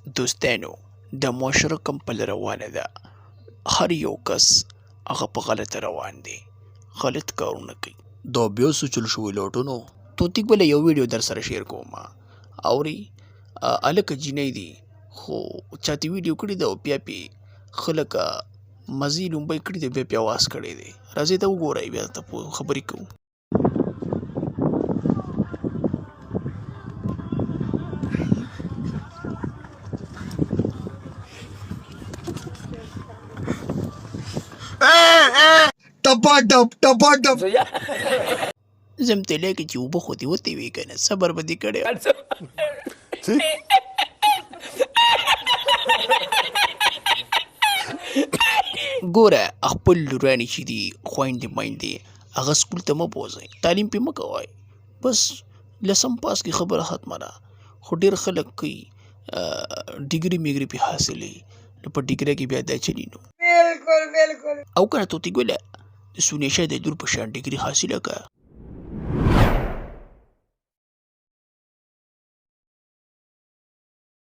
دوستانو دا معاشره کوم پله روانه ده، هر یو کس هغه په غلطه روان دی، غلط کارونه کوي. دا بیا څه چل شوی لاټونو؟ طوطي ګله یو ویډیو در سره شیر کوم اوري هلکه جینۍ دي خو چاته ویډیو کړې ده او بیا پې ښه لکه مزې لومبۍ کړې دي بیا پې اواز کړی دی. راځئ دا وګورئ بیا درته خبرې کوو. ټپا ټپ ټپا ټپ. زم ته لکه چې اوبه خو دې وتې وې که نه، صبر به دې کړی. ګوره خپل لورانې چې دي، خویندې میندې، هغه سکول ته مه بوځئ، تعلیم پې مه کوئ، بس لسم پاس کې خبره ختمه ده. خو ډېر خلک کوي ډګري میګري پې حاصلوي، نو په ډګري کې بیا دا چلی نو بالکل بالکل. او کنه طوطي ګله، د سونیشا د لور په شان ډګري حاصله که.